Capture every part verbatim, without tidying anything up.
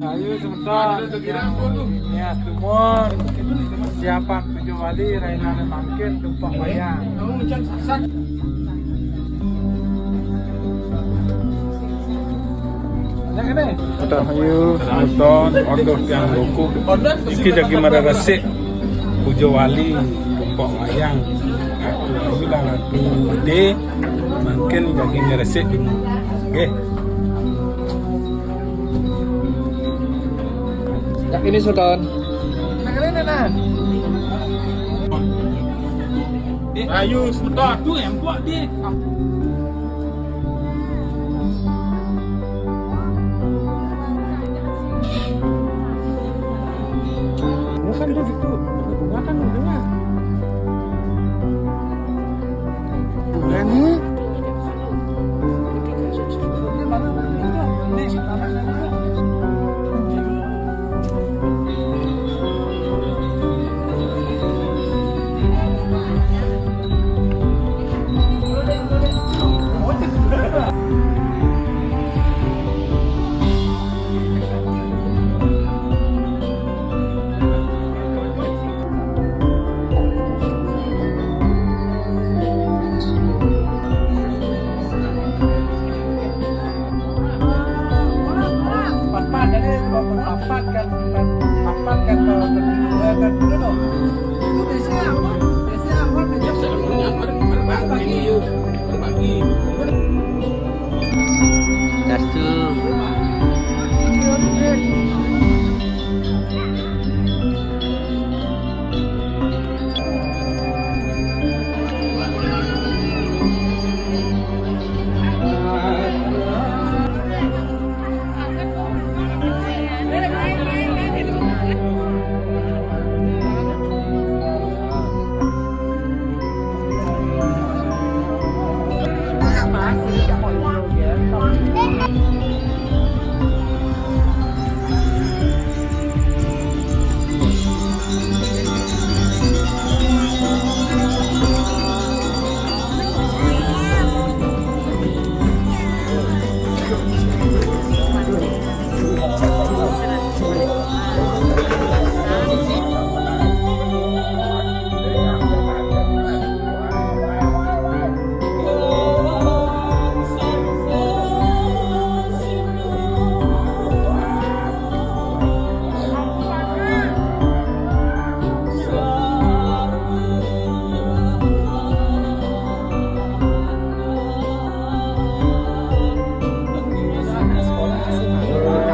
Ayo semeton, ya, tumon, persiapan Pujo Wali, rainane mangkin, tumpek wayang. Yang ini. Ayo semeton, ondoh tiang loko. Iki jagi mara resik Pujo Wali, tumpek wayang. Aku lagi dah laku gede, mangkin jagi ngresik dulu. Nggih. Yang ini, Sultan. Yang ini, nah. Ayo, semeton. Itu yang buat dia. Bukan tuh gitu. Bukan udah. Berani. Papat, jadi kalau papat kan, papat kan kalau kedua kan, itu dong. Itu biasanya apa? Biasanya apa? Biasanya berbagi. Berbagi. Dastu.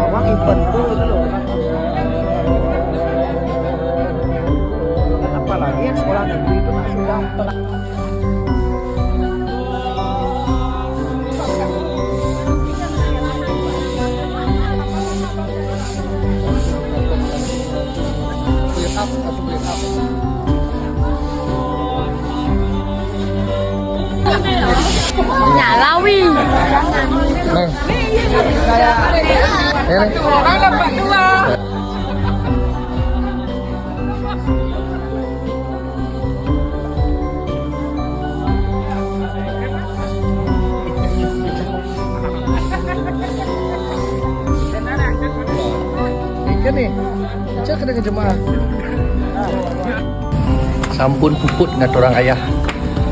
Awak event tuh itu loh. Apalagi yang sekolah negeri itu kan sudah ter- Nyalawi. Nih. Ini. Ikan nih. Cek ada jemaah. Sampun puput ngaturang ayah.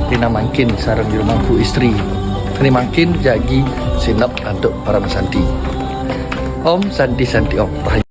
Dina mangkin sareng jero mangku istri. Kene mangkin jagi sinep antuk parama santi. Om Santi Santi Om. Rahayu.